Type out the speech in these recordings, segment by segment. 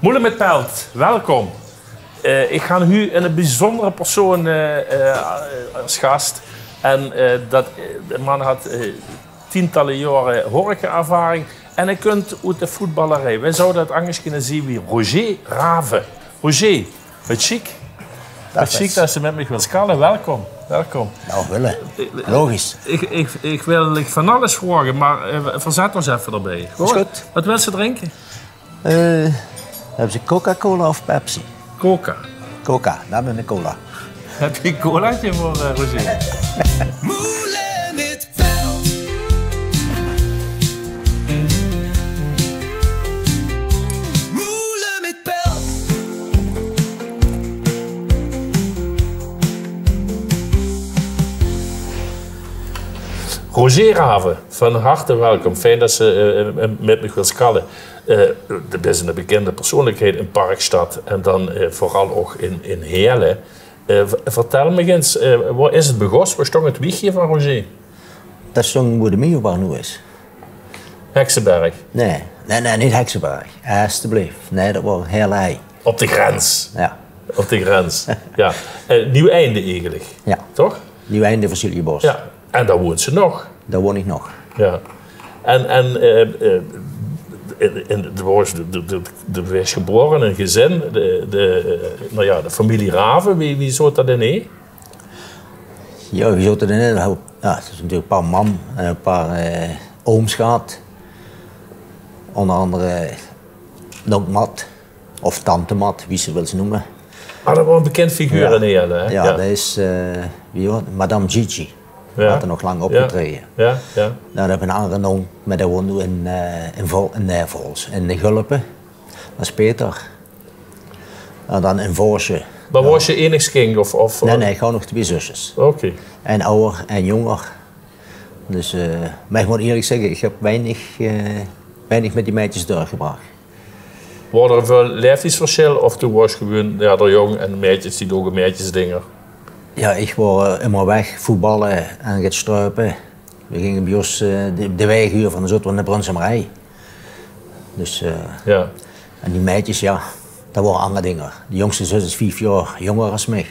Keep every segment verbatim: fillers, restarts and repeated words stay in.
Moele mit Pelt, welkom. Eh, ich han hu ein biezóndere persoon eh, eh, es gas. En eh, dat, eh, de man hat eh, tientalle jaore horeca-ervaring. En hae kump oet de voetballerij. Wae zou dat angers kinne zeen wie Roger Raven? Roger, wat sjiek. Wat sjiek dat se mit mich wils kalle. Welkom, welkom. Nou, Wille. Logisch. Ich, ich, ich wil dich van alles vraoge, mer eh, verzet ós effe d'rbie. Is good. Wat wils se drinke? Eh, höbs se Coca-Cola of Pepsi? Coca. Coca, dan mit ein cola. Höbs se ein colaatje veur eh, Roger? Moele mit Pelt. Moele mit Pelt. Roger Raven, van harte welkom. Fijn dat se eh, eh, mit mich wils kalle. Eh, de bis ein bekinde persoonlikheid in Parkstad en dan eh, veural ouch in, in Heële. Eh, v- vertel mich ins, eh, woa is het begós? Woa stóng het wiegje van Roger? Dat stóng woa de Miobar noe is. Heksenberg. Nee, nee, nee, neet Heksenberg. Esteblief. Nee, dat woar Heële. Op de grens. Ja. Op de grens. Ja. Eh, Nieuw-Einde eigelik. Ja. Toch? Nieuw-Einde, Versiliëbos. Ja. En dao woans se nog. Dao woan ich nog. Ja. En, en eh, eh, in, in, de, woars, de, de, de, de woars gebaore in ein gezin, de, de, eh, nou ja, de familie Raven, wie, wie zoot dat in? Ja, wie zoot dat in? Ja, het is natuurlik pap, mam en ein paar eh, ooms gehad. Ónger angere Nonk Mat, of tante Mat, wie se wils neume. Ah, dat woar ein bekind figuur in Heële, hè? Ja, dat is eh, wie hoat, Madame Gigi. Ja. Hat er nog lang opgetraeje. Ja, ja. Dan höb ich ein angere nonk, mer dae woant noe in, eh, in, Vol, in eh, Vols, in de Gulpe. Dat is Peter. En dan ein Voosje. Mer woars se enig kind? Of, of, Nee, nee, ich han nog twieë zusjes. Oké. Ein awwer en jónger. Dus, eh, mer ich mót eerlik zègke, ich höb weinig, eh, weinig mit die meidjes doorgebrach. Woar d'r väöl laeftiedsversjil of doe woars gewoon, ja, d'r jóng en meidjes die doge meidjesdinger? Ja, ich woar eh, ummer weg, voetballe en get struipe. We ginge bie ós eh, de, de waeg euver en dan zote we in de Brunsumerij. Dus, eh, Ja. En die meidjes, ja, dat woare anger dinger. De jóngste zus is vief jaor jónger es mich.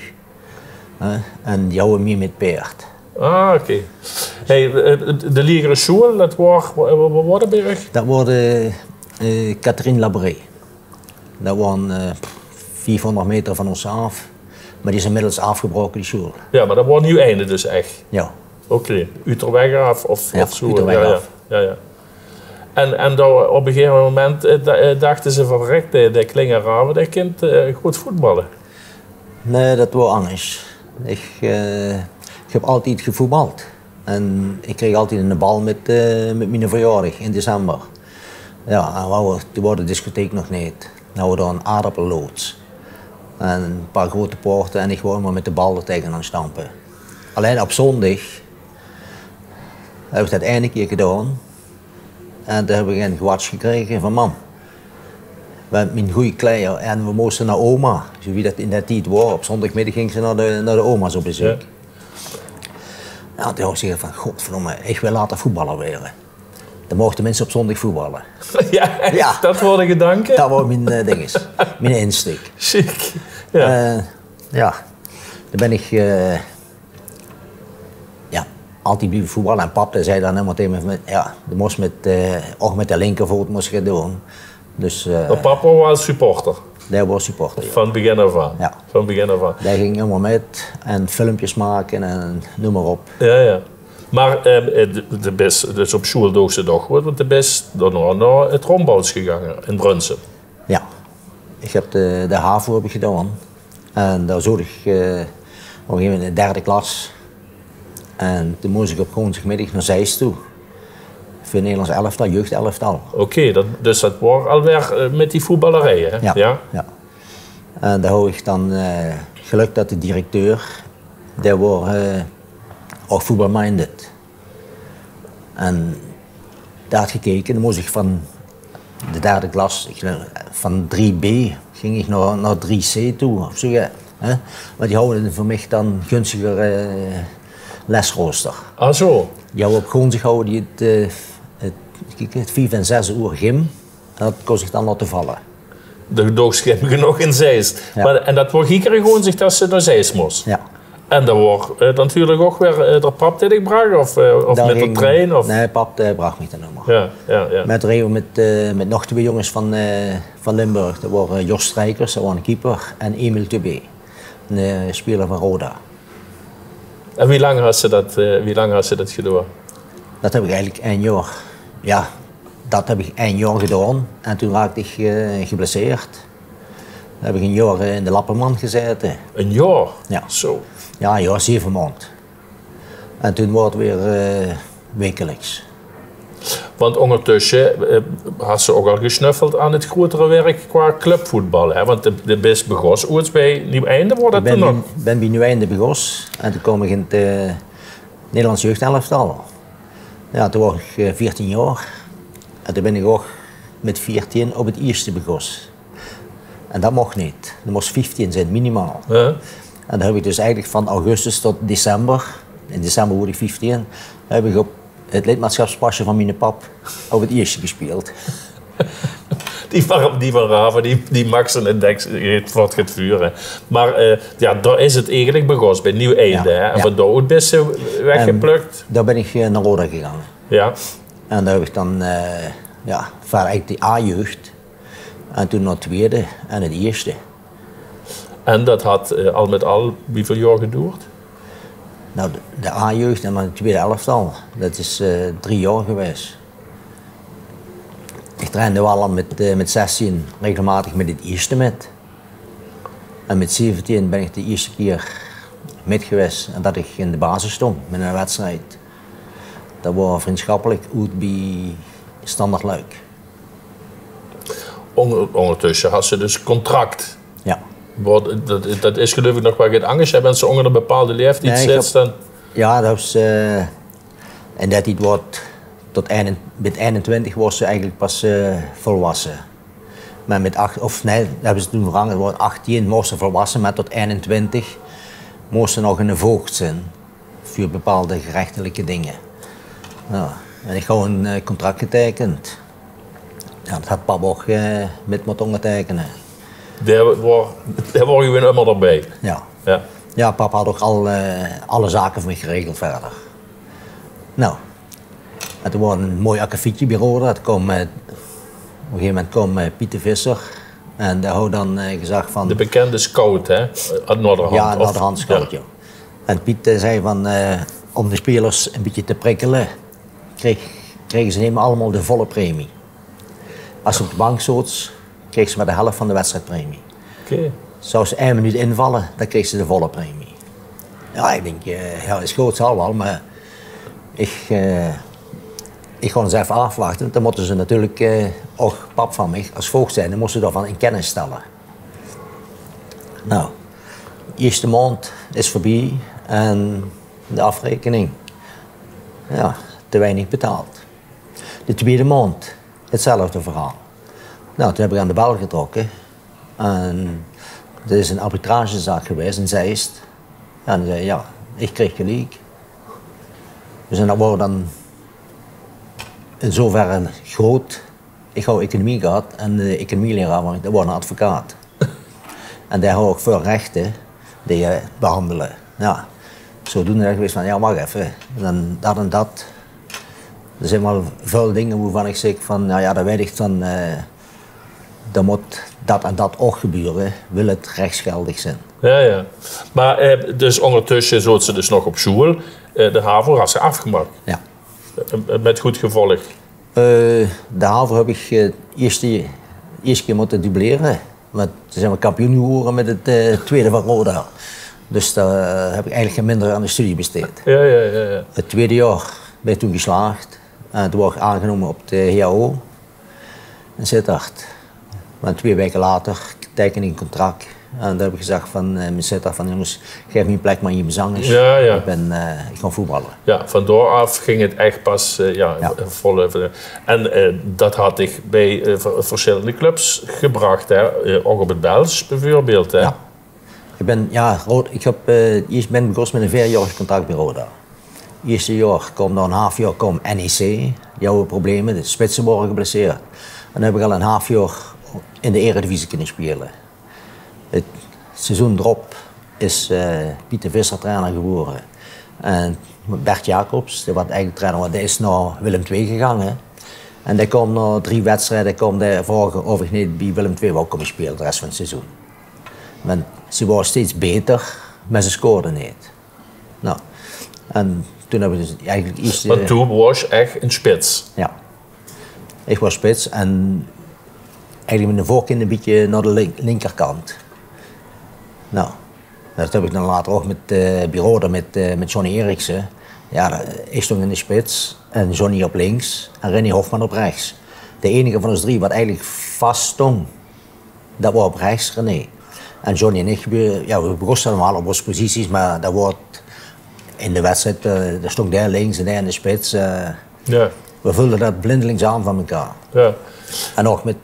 Hè? En die houwe mie mit peerd. Ah, oké. Hey, eh, de liegere sjoeal, dat woar, wo- wo- woar dat bie uch? Dat woar de eh Catherine Labré. Dat woar eh, viefhóngerd meter van ós aaf. Mer die is inmiddels aafgebraoke, die sjoeal. Ja, mer dat woar Nieuw-Einde dus ech. Ja. Oké, oet d'r weg aaf of, Ja, of zo. oet d'r weg Ja, ja. aaf. Ja, ja. En, en dan op ein gegaeve moment eh, da- eh, dachte ze: "Verrek, de, de klinge Raven, dae kint eh, good voetballe." Nee, dat woar angers. Ich, eh, ich höb altied gevoetbald. En ich kreeg altied eine bal mit, eh, mit miene verjaordig in december. Ja, en we houwe, toen woar de discotheek nog neet. Dan houwe we dao ein aardappelloods. En ein paar grote poorte en ich woar ummer mit de bal d'r taegenaan stampe. Allein op zóndig höb ich dat eine kier gedaon. En toen höb ich ein gwats gekrege van mam. Want mien gooj kleier en we móste nao oma. Zo wie dat in dae tied woar. Op zóndigmiddig ging se nao de, nao de oma's op bezeuk. Ja. Ja, toen houw ich gezag van: "Godverdomme, ich wil later voetballer waere." Dan mochte minse op zóndig voetballe. Ja, ech? Ja. Dat woar de gedanke? Dat woar mien eh, dinges. Mien insteek. Sjiek. Ja. Eh, ja. Dan bin ich eh, ja, altied blieve voetballe. En pap dae zei dan ummer taege mich: "Ja, de mós mit, eh, ouch mit de linkervoot mós se 't doon." Dus, eh, Mer pap woar waal supporter? Dae woar supporter, ja. Van begin aaf aan? Ja. Van begin aaf aan. Dae ging ummer mit en filmpjes make en neum mer op. Ja, ja. Mer eh, de, de bis, dus op sjoeal doogs se toch good, want de bis daonao nao het Rombouts gegange in Brunssum. Ja. Ich höb de, de havo höb ich gedaon. En dao zoot ich eh, op ein gegaeve moment in de derde klas. En toen mós ich op goonsdigmiddig nao Zeist toe. Veur 't Nederlands elftal, jeugdelftal. Oké, dat, dus dat woar alweer eh, mit die voetballerij, hè? Ja. Ja. En dao houw ich dan eh, gelök dat de directeur, dae woar eh, ouch voetbalminded. En dae hat gekeke, dan mós ich van de derde klas, ich, eh, van drie B ging ich nao, nao drie C toe of zo, ja. Hè? Want die houwe veur mich dan gunstiger eh, lesrooster. Ah, zo. Die houwe op goonsdig houwe die het, eh, het, kiek, het vief en zes oer gym. En dat kós ich dan laote valle. De doog slim genóg in Zeist. Ja. Mer, en dat woor giekere gewoen zich dat ze nao Zeist mós. Ja. En dat woor eh, natuurlik ouch weer eh, d'r pap die dich brach, of, eh, of Daar mit d'r ging- trein, of... Nee, pap eh, bracht mich dan ummer. Ja, ja, ja. Mit, reed mit, eh, mit nog twee jónges van, eh, van Limburg. Dat woor eh, Jos Strijkers, dat woor 'ne keeper, en Emil Tubé, 'ne eh, speler van Roda. En wie lang has se dat, eh, wie lang has se dat gedoon? Dat höb ich eigelik ein jaor, ja, dat höb ich ein jaor gedoon. En toen raakde ich eh, geblesseerd. Toen höb ich ein jaor eh, in de lappenmand gezaete. Ein jaor? Ja. Zo. Ja, ein jaor, zeve maond. En toen woor 't weer eh, wekeliks. Want óngertösse eh, has se ouch al gesnuffeld aan 't groetere werk qua clubvoetbal, hè? Want de, de bis begós oets bie Nieuw Einde, woor dat Ich bin toen bie, nog? bin bie Nieuw Einde begós. En toen koom ich in 't eh, Nederlands jeugdelftal. Ja, toen woor ich eh, veertien jaor. En toen bin ich ouch mit veertien op 't ierste begós. En dat moch neet. Doe mós vieftien zeen, minimaal. Ja. En dan höb ich dus eigelik van augustus tot december, in december woort ich vieftien, höb ich op 't lidmaatschapspasje van miene pap op 't ierste gespeeld. Die van, die van Raven, die, die maak ze 'n deks, 't woort get vuur, hè. Mer eh, ja, dao is 't eigelik begós, bie Nieuw Einde, Ja, hè. En ja. Van dao oet bis se weggeplök. Dao bin ich eh, nao Roda gegange. Ja. En dao höb ich dan, eh, ja, vanuit de A-jeugd. En toen nao 't tweede en 't ierste. En dat had eh, al mit al wieväöl jaor gedoerd? Nou, de, de A-jeugd en dan 't tweede elftal. Dat is eh, drie jaor gewaes. Ich trainde waal al mit, eh, mit zestien regelmaotig mit 't ierste mit. En mit zeventien bin ich de ierste kier mit gewaes en dat ich in de basis stóng mit 'ne wedstrijd. Dat woor vriendschappelik oet bie Standard Luik. Ónger-, óngertösse has se dus contract. Ja. Woort, dat, dat is geluif ich nog waal get angers, hè, wen se ónger 'ne bepaalde laeftied Nee, ich zits, höb- dan... Ja, dat is eh, en dat die woort tot ein, mit einentwintig woors se eigelik pas eh, volwasse. Mer mit ach, of nee, dat höbbe ze toen verangerd, woort achtien woors se volwasse, mer tot einentwintig moos se nog 'ne voogd zeen veur bepaalde gerechtelijke dinger. Ja. En ich haw 'n eh, contract geteikend. Ja, dat had pap ouch eh, mit mótte óngerteikene. Dae woor, dae woor gewoon ummer d'rbie. Ja. Ja. Ja, pap had ouch al, eh, alle zake veur mich geregeld verder. Nou, en toen woor 'n mooi akkefietje bie Roda. Toen koom eh, op 'n gegeve moment koom eh, Piet de Visser. En dae haw dan eh, gezag van... De bekende scout, hè? Uit Noorderhand. Ja, Of- Noorderhand scout, Ja. ja. En Piet eh, zag van, eh, óm de spelers 'n bietje te prikkele, kreeg, krege ze neet mie allemaol de volle premie. Es ze op de bank zote, kreeg ze mer de helf van de wedstrijdpremie. Oké. Zouws se ein minuut invalle, dan kreeg ze de volle premie. Ja, ich dink, eh, ja, is good, zal waal, mer ich, eh, ich gaon 's effe aafwachte. Dan mótte ze natuurlik eh, ouch pap van mich, es voogd zijnde, móste ze daovan in kennis stelle. Nou, de ierste maond is veurbie en de aafraekening. Ja, te weinig betaald. De twiede maond, 'tzelfde verhaol. Nou, toen höb ich aan de bel getrokke. En dat is 'n arbitragezaak gewaes in Zeist. En dae zag, ja, ich kreeg geliek. Dus en dat woor dan in zoverre good. Ich haw economie gehad en de economieleraar, want dat woor 'n advocaat. En dae haw ouch väöl rechte die eh, behandele. Ja. Zodoende dat ich wis van, ja, wach effe. Dan dat en dat. D'r zeen waal väöl dinger wovan ich zèk van, nou ja, dan weit ich van, eh, dan mót dat en dat ouch gebeure, wil 't rechtsgeldig zeen. Ja, ja. Mer eh, dus óngertösse zote ze dus nog op sjoel. Eh, de havo has se aafgemaak. Ja. Eh, Mit good gevolg. Eh, de havo höb ich eh, de ierste, ierste kier mótte dublere. Want ze zeen weer kampioen gewore mit 't eh, twiede van Roda. Dus dao eh, höb ich eigelik gein minder aan de studie besteed. Ja, ja, ja, ja. 't Twiede jaor bin ich toen geslaag. En toen woor ich aangenómme op de H A O in Zitterd. Mer twee waeke later teikende ich 'n contract. En toen höb ich gezag van, eh, mit Zitterd van, jónges, gaef mien plek mer aan iemes angers. Ja, ja. Ich bin, eh, ich gaon voetballe. Ja, van dao aaf ging 't ech pas eh, ja, Ja. vol, vol. En eh, dat had dich bie eh, ver- verschillende clubs gebrach, hè? Eh, ouch op 't Bels beveurbeeld, hè? Ja. Ich bin, ja, Roda, ich höb eh, ierst bin begós mit 'n veerjaorig contract bie Roda. Ierste jaor kaom, nao 'n haaf jaor kaom N E C. Die hawwe probleme, de spitse wore geblesseerd. En dan höb ich al 'n haaf jaor in de eredivisie kinne speule. 't Seizoen d'rop is eh, Pieter Visser trainer gewore. En Bert Jacobs, dae waas eigelik trainer, want dae is nao Willem twee gegange. En dae kaom nao drie wedstrieje, kaom dae vraoge of ich neet bie Willem twee wou kómme speule de res van 't seizoen. Want ze wore steeds baeter, mer ze scoorde neet. Nou, en toen höb ich dus eigelik iers... Want eh, toen waas ech ein spits. Ja. Ich waas spits en eigelik mit de veurkant ein bietje nao de link-, linkerkant. Nou, dat höb ich dan later ouch mit eh, bie Roda mit eh, mit Johnny Eriksen. Ja, ich stóng in de spits en Johnny op links en René Hofman op rechts. De einige van ós drie wat eigelik vas stóng, dat waor op rechts René. En Johnny en ich, we, ja, we begóste allemaol op ós posities, mer dat waor in de wedstried, eh, dao stóng dae links en dae in de spits. Eh, ja. We vulde dat blindelings aan van mekaar. Ja. En ouch mit,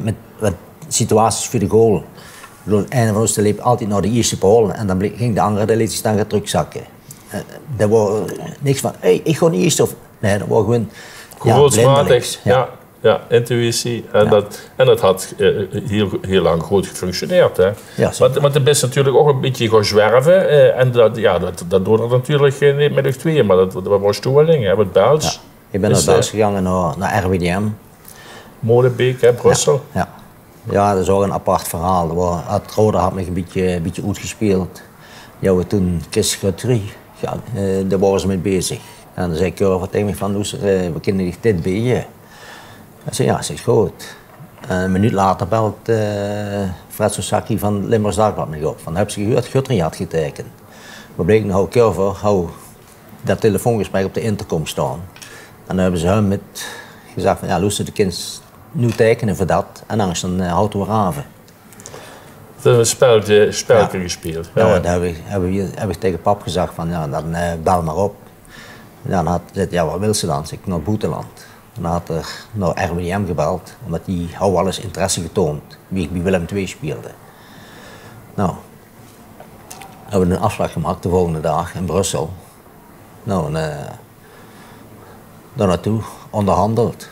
mit wat situaties veur de goal. Ich bedoel, eine van ós dae leep altied nao de ierste paol en dan ble-, ging de angere, dae leet zich dan get trökzakke. Eh, dao waor niks van, hey, ich gaon iers of, nae, dat waor gewoon, ja, gevoelsmatig, blindelings. Ja. Ja, intuïtie. En, dat, en dat had eh, hiel, hiel lang good gefunctioneerd, hè? Ja, zeker. Want, want de bis natuurlik ouch ein bietje gaon zwerve eh, en dat, ja, dat, dat doot natuurlik eh, neet mit uch twieë, mer dat, dat waas toen waal ding, hè? Wat Bels. Ja. Ich bin nao Bels gegange, nao, nao R W D M. Molenbeek, hè, Brussel. Ja, ja. Ja, dat is ouch ein apart verhaol. Dao waor, had, Roda had mich ein bietje, ein bietje oetgespeeld. Ja, we toen Chris Guthrie, ja, eh, dao wore ze mit bezig. En dan zag Curver taenge mich van, loester, eh, we kinne dich dit beje. Ich zag, ja, is good. En ein minuut later belt eh, Fred Sosaki van 't Limburgs Dagblad mich op. Van, höbs se gehuurd, Guthrie had geteikend. Mer bleek, noe haw Curver, haw dat telefoongesprek op de intercom staon. En dan höbbe ze häöm mit gezag van, ja, loester, de kins noe teikene veur dat en angers dan eh, haote we raaf. Dat is ein spelke, spelke gespeeld. Ja, ja. Dan höb ich, höb ich, höb ich taenge pap gezag van, ja, dan eh, bel mer op. Dan had, zag 'r, ja, wat wils se dan? Zag ich, nao 't boeteland. Dan had 'r nao R W D M gebeld, omdat die haw al ins interesse getoond wie ich bie Willem twee speelde. Nou, höbbe we ein aafspraok gemaak de volgende daag in Brussel. Nou, en eh, dao naotoe, óngerhandeld.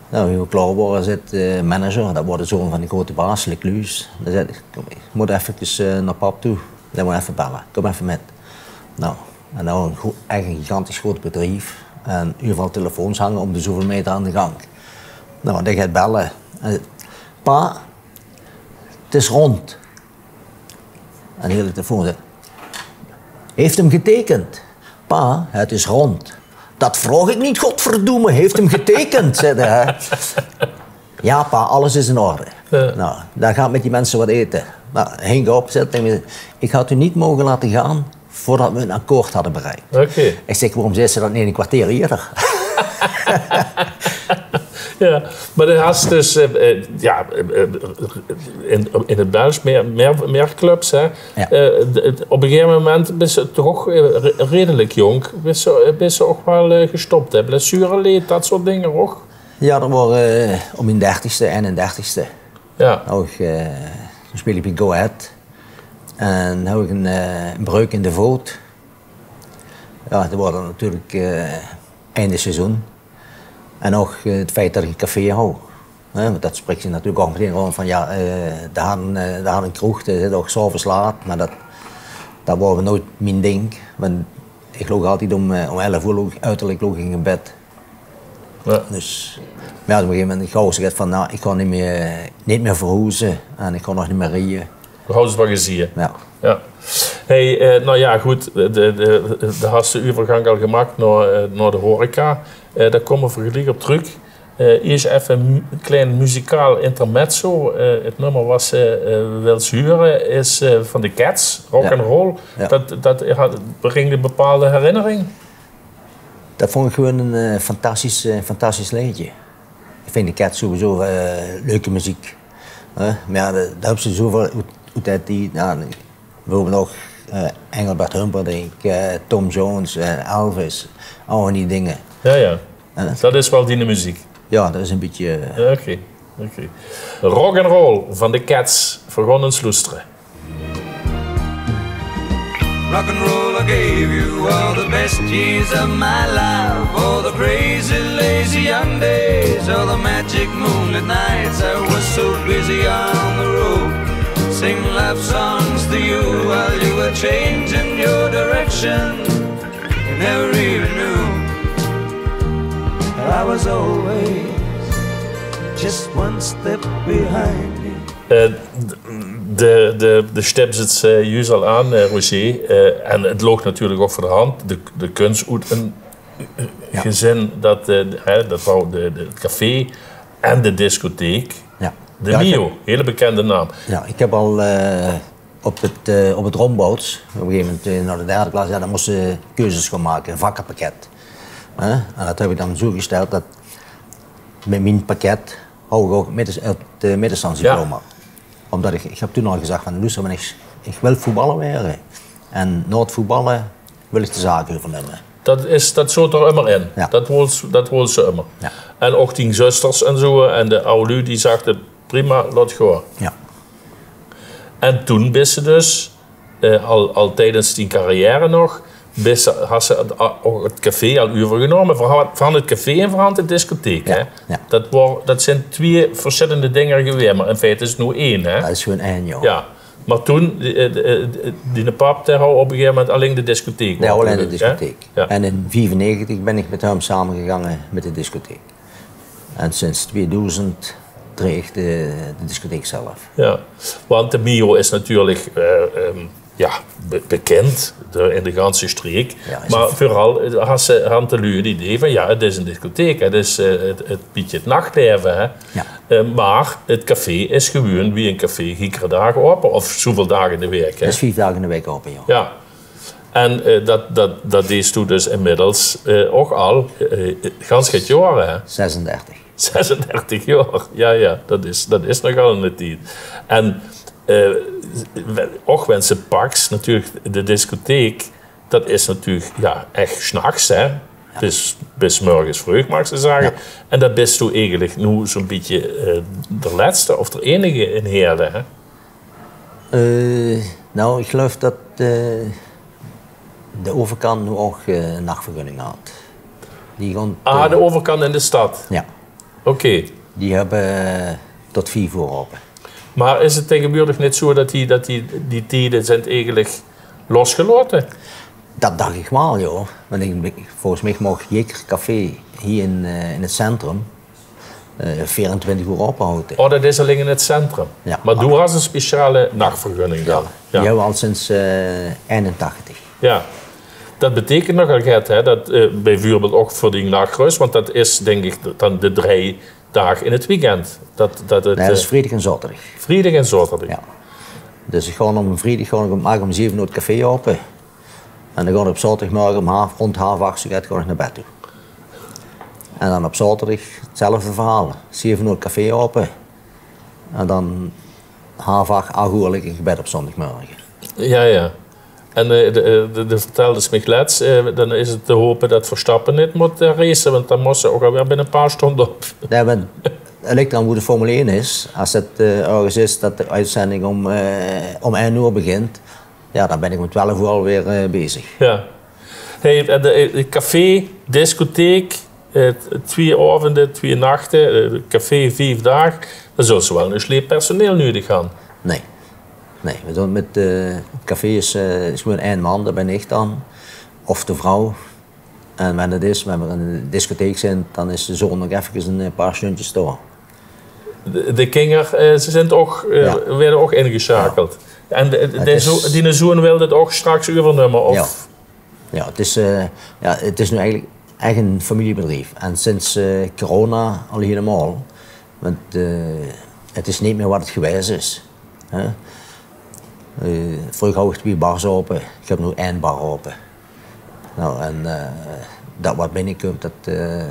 Nou, wie we klaor wore, zag de manager, dat waor de zoon van de grote baas, Lecluse. Dae zag, kóm, ich mót efkes eh, nao pap toe. Dae mót effe belle. Kóm effe mit. Nou, en noe ein go-, ech ein gigantisch groot bedrief. En euveral telefoons hange óm de zoeväöl meter aan de gank. Nou, dae geit belle. En zag, pa, 't is rónd. En hiel de telefoon zag, heeft hem getekend? Pa, het is rond. Dat vraog ik niet, godverdomme, heeft hem getekend, zag 'r, hè. Ja, pa, alles is in orde. Ja. Nou, dan gaat met die mensen wat eten. Nou, hing op, zag 'r taenge mich, ik had u niet mogen laten gaan voordat we een akkoord hadden bereikt. Oké. Ich zag, waorom zaes se dat neet ein kwarteer ieëder? Ja, mer dan has dus, eh, eh, ja, eh, eh, in, in 't Bels mier, mier, mier clubs, hè. Ja. Eh, de, op ein gegaeve moment bis se toch ouch eh, re-, redelik jónk, bis se, eh, bis se ouch waal eh, gestop, hè. Blessureleed, dat soort dinger ouch. Ja, dat waor eh, óm mien dertigste, einendertigste. Ja. Ouch, eh, toen speelde ich bie Go Ahead. En haw ich ein, eh, ein breuk in de voot. Ja, dat waor dan natuurlik eh, einde seizoen. En ouch eh, 't feit dat ich ein café haw. Hè, want dat sprik zich natuurlik ouch metein rónd van, ja, eh, dao had ein, eh, dao had ein kroeg, dao zit ouch 's aoves laat, mer dat, dat waor noeats mien ding. Want ich loog altied óm, eh, óm elf oer loog, uterlik loog ich in bed. Ja. Dus, mer ja, op ein gegaeve moment, ich haw zoe get van, nou, ich gaon neet mier, neet mier verhoeze en ich gaon nog neet mier rieje. Veer hawwe 't waal gezeen. Ja. Ja. Hey, eh, nou ja, good, de, de, de, de has de euvergank al gemaak nao, eh, nao de horeca. Eh, dao kómme veer geliek op trök. Eh, iers effe ein mu-, klein muzikaal intermezzo. Eh, 't nummer wat se eh, wils hure is eh, van de Cats, Rock and Roll. Ja. Dat, dat had, bringk ein bepaalde herinnering. Dat vónj ich gewoon ein eh, fantastisch, eh, fantastisch leedje. Ich vinj de Cats sowieso eh, leuke meziek. Hè? Mer ja, dao, dao höbs se zoeväöl oet, oet dae tied. Ja, veer höbbe nog eh, Engelbert Humperdinck, eh, Tom Jones, eh, Elvis, al van die dinger. Ja, ja. Eh, dat is waal dien meziek. Ja, dat is ein bietje eh, Ja, oké. Oké. Rock and Roll van de Cats. Veer gaon ins loestere. Rock and roll, I gave you all the best years of my life. All the crazy, lazy young days, all the magic moonlit nights. I was so busy on the road, singing love songs to you while you were changing your direction. You never even knew that I was always just one step behind you. Eh, de, de, de stips 't, eh, juus al aan, eh, Roger. Eh, en 't loog natuurlik ouch veur de hand. De, de kums oet ein, eh, gezin dat, eh, hè, dat wou de, de, 't café en de discotheek. Ja. De Mio, hele bekende naam. Ja, ik heb al, eh, op het, eh, op het Rombouts, op een gegeven moment, eh, naar de derde klas, ja, dan moesten ze keuzes gaan maken, een vakkenpakket. Hè? En dat heb ik dan zo gesteld dat met mijn pakket hou ik ook middes-, het, eh, middenstandsdiploma. Ja. Omdat ik, ik heb toen al gezegd van, luister, maar ik, ik wil voetballer worden. En na het voetballen wil ik de zaak overnemen. Dat is, dat zoot d'r ummer in. Ja. Dat wools, dat wools se ummer. Ja. En ouch dien zusters en zoe, en de aw luuj, die zagte: "Prima, laot goon." Ja. En toen bis se dus, eh, al, al tijdens dien carrière nog, bis se, has se 't, a-, ouch 't café al euvergenómme. Van, van 't café en van de discotheek, hè? Ja. Dat waor, dat zint twieë versjillende dinger geweë, mer in feite is 't noe ein, hè? Dat is gewoon ein, ja. Ja. Mer toen, eh, eh, eh, diene pap, dae hou op e gegaeve moment allein de discotheek ope, hè? Dae hou allein de discotheek. Ja. En in viefennegentig ben ik met hem samengegangen met de discotheek. En sinds tweeduizend dreig ik de, de discotheek zelf. Ja, want de Mio is natuurlik, eh, ehm, ja, be-, bekind door, in de ganse streek. Ja, is... Mer veural, eh, has se, hant de luuj 't idee van, ja, 't is 'n discotheek, 't is, eh, 't, 't bietje 't nachlaeve, hè. Ja. Eh, mer 't café is gewoon wie 'n café, giekere daag ope, of zoeväöl daag in de waek, hè? 't Is vief daag in de waek ope, ja. Ja. En, eh, dat, dat, dat dees doe dus inmiddels, eh, ouch al, eh, gans get jaore, hè? Zesendertig. Zesendertig jaor, ja, ja, dat is, dat is nogal 'ne tied. En, eh, we-, ouch wen se paks, natuurlik, de discotheek, dat is natuurlik, ja, ech 's nachs, hè. Ja. Bis, bis 's mörges vreug, maag se zage. Ja. En dat bis doe eigelik noe zoe'n bietje, eh, d'r lètste of d'r einige in Heële, hè? Eh, nou, ik geloof dat, eh, de overkant noe ouch, eh, 'n nachvergunning had. Die gaon... Ah, de overkant in de stad? Ja. Oké. Die hebbe, eh, tot vief oer ope. Mer is 't taegewoordig neet zoe dat die, dat die, die tiede zint eigelik losgelaote? Dat dach ik waal, ja. Want ik, volges mich maag jeker café hie in, eh, in 't centrum eh, veerentwintig oer ope hawte. Oh, dat is allein in 't centrum. Ja. Mer doe has 'n speciale nachvergunning dan? Ja. Die hebbe we al sinds, eh, einentachtig. Ja. Dat beteikent nogal get, hè, dat, eh, bieveurbeeld ouch veur die nachrös, want dat is, dink ich, dan de drei daag in 't weekend. Dat, dat 't, nae, dat is, eh, vriedig en zaoterdig. Vriedig en zaoterdig. Ja. Dus ich gaon op 'n vriedig, gaon ich, maak ich um zeve oer 't café ope. En dan gaon ich op zaoterdigmorge um haaf, rond haaf ach zoe get gaon ich nao bed toe. En dan op zaoterdig 'tzelfde verhaal. Zeve oer café ope. En dan haaf ach, ach oer lik ich in bed op zóndigmorge. Ja, ja. En, eh, de, eh, de, de vertèldes mich lets, eh, dan is 't te hope dat Verstappen neet mót, eh, race, want dan mós se ouch alweer binne e paar stónd op. Nae, want 't lik d'raan wie de Formule ein is. Es 't, eh, örges is dat de oetzending um, eh, um ein oer begint, ja, dan bin ich um twelf oer alweer, eh, bezig. Ja. Hey, en de, eh, café, discotheek, eh, t-, twieë aovende, twieë nachte, eh, café vief daag, dan zóls se waal 'ne sleep personeel nudig han. Nae. Nae, we doon mit, eh, 't café is, eh, is gewoon ein man, dat bin ich dan. Of de vrouw. En wen dat is, wen we in de discotheek zint, dan is de zoon nog effekes 'n paar sjtundjes dao. De, de kinger, eh, ze zint ouch, eh, waere ouch ingesjakeld. Ja. En de, de, de zo-, diene zoon wil dit ouch straks euvernumme, of? Ja. Ja, 't is, eh, ja, 't is noe eigelik ech 'n familiebedrief. En sinds, eh, corona al hielemaol. Want, eh, 't is neet mier wat 't gewaes is, hè. Eh, vreuger hou ich twieë bars ope, ich höb noe ein bar ope. Nou, en, eh, dat wat binnekump, dat, eh,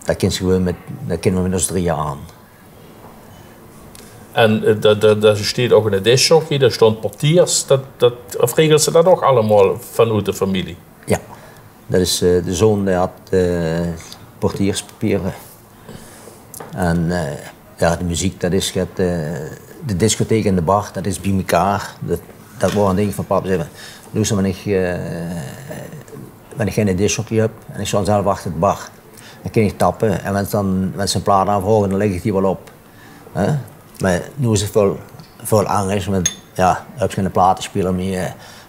dat kins se gewoon mit, dat kinne we mit ós drieje aan. En, eh, dat, dat, dat steit ouch 'ne discjockey, d'r stónt portiers, dat, dat, of regels se dat ouch allemaol vanoet de femilie? Ja, dat is, eh, de zoon dae hat, eh, portierspapiere. En, eh, ja, de meziek, dat is get, eh, de discotheek en de bar, dat is bie mekaar. Dat, dat waor e dink van pap, zag: "Noe, wen ich, eh, wen ich geine discjockey höb en ich sjtaon zelf achter de bar, dan kin ich tappe. En wen ze dan, wen ze 'n plaat aanvraoge, dan lègk ich die waal op." Hè? Mer noe is 't väöl, väöl angers, want jao, höbs geine platespeler mie.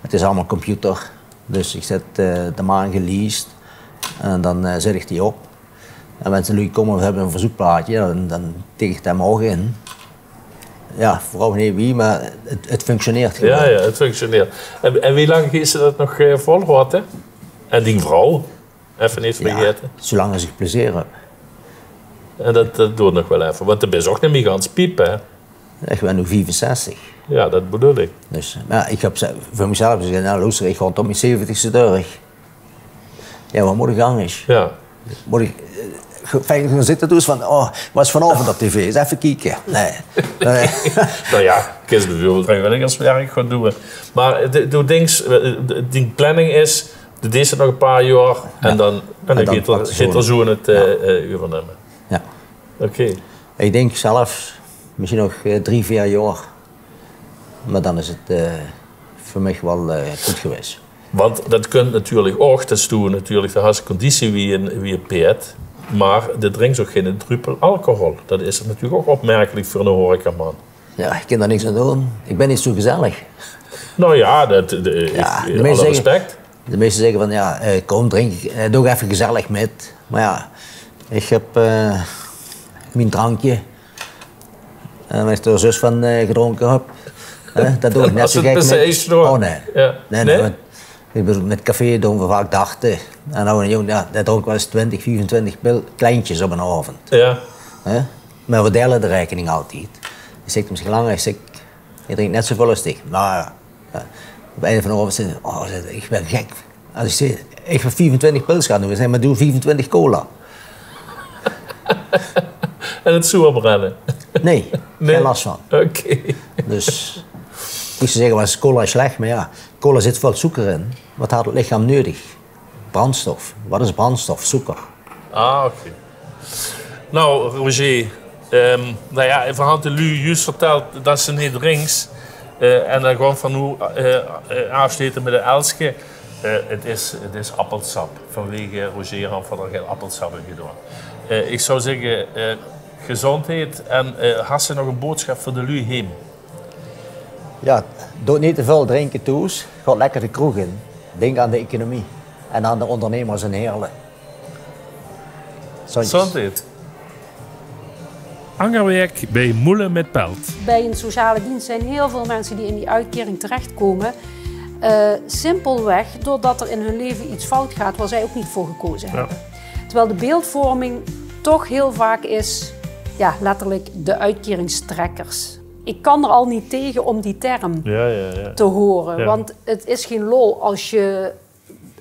't Is allemaol computer. Dus ich zèt, eh, de maan geleased en dan, eh, zèt ich die op. En wen ze luuj kómme, v'r höbbe e verzeukplaetje, jao, dan, dan tik ich 't dan mer ouch in. Jao, vraog mich neet wie, mer 't, 't functioneert gewoon. Jao, jao, 't functioneert. En, en wie lang geis se dat nog, eh, volhaoje? En dien vrouw? Effe neet vergaete. Zoelang es ich plezeer höb. En dat, dat doert nog waal effe, want de bis ouch neet mie gans piep, hè? Ich bön noe viefenzestig. Jao, dat bedoel ich. Dus, mer jao, ich höb ze-, veur mezelf gezag: "Noe, loester, ich gaon tot mien zeventigste dörch." Jao, wat mót ich angers? Jao. Mót ich, eh, fijn gaon zitte doe van: "Oh, wat is vanaovend op tv? Ins effe kieke." Nae. Nae. Noe jao, kins beveurbeeld vriewilligerswerk gaon doon. Mer de, doe dinks, eh, de, dien planning is, de deis 't nog e paar jaor en dan, en dan geit d'r, geit d'r zoon 't, eh, euvernumme. Jao. Oké. Ich dink zelf mesjien nog, eh, drie, veer jaor. Mer dan is 't, eh, veur mich waal, eh, good gewaes. Want dat kump natuurlik ouch, dat is doe natuurlik, doe has conditie wie e, wie e peerd. Mer de drinks ouch geine dröpel alcohol. Dat is natuurlik ouch opmerkelik veur 'ne horecaman. Jao, ich kin dao niks aan doon. Ich bön neet zoe gezellig. Noe jao, dat, de, ich, alle respect. De meiste zègke van: "Jao, eh, kóm, drink, eh, doog effe gezellig mit." Mer jao, ich höb, eh, mien drankje. En wen ich d'r zös van, eh, gedrónke höb, hè, dan doon ich net zoe gek mit. Oh, nae. Nae, nae, want ich bedoel, mit café doon v'r vaak darte. En noe, 'ne jóng, jao, dae drónk waal ins twintig, viefentwintig pil, kleintjes op 'nen aovend. Hè? Mer v'r deile de raekening altied. Ich zèk: "Mesjien langer," ich zèk, "ich drink net zoeväöl es dich." "Noe jao." Op ein van de aovend zag 'r: "Oh," zag 'r, "ich bön gek. Es ich zèk, ich bön viefentwintig pils gaon doon," zag 'r, "mer doon viefentwintig cola." En 't zoerbrenne? Nae, gein las van. Oké. Dus, ich zów zègke, wat is cola slech, mer jao, cola zit väöl sókker in. Wat haet 't lichaam neudig? Brandstof. Wat is brandstof? Sókker. Ah, oké. Noe, Roger, ehm, noe jao, v'r hadde de luuj zjus vertèld dat se neet drinks. Eh, en dan gaon v'r noe, eh, eh, aafsjlete mit e elske. Eh, 't is, 't is appelsap. Vanwege Roger han v'r d'r gein appelsap in gedaon. Eh, ich zów zègke, eh, gezóndheid en, eh, has se nog 'n boodsjap veur de luuj heem? Jao, doot neet te väöl drinke thoes. Gaot lekker de kroeg in. Dink aan de economie en aan de óngernemers in Heerle. Gezóndheid. Angerwerk bij Moelen met Pelt. Bij een sociale dienst zijn heel veel mensen die in die uitkering terechtkomen. Eh, simpelweg doordat er in hun leven iets fout gaat waar zij ook niet voor gekozen hebben. Terwijl de beeldvorming toch heel vaak is, ja, letterlijk de uitkeringstrekkers. Ik kan er al niet tegen om die term te horen. Want het is geen lol als je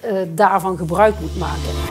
eh, daarvan gebruik moet maken.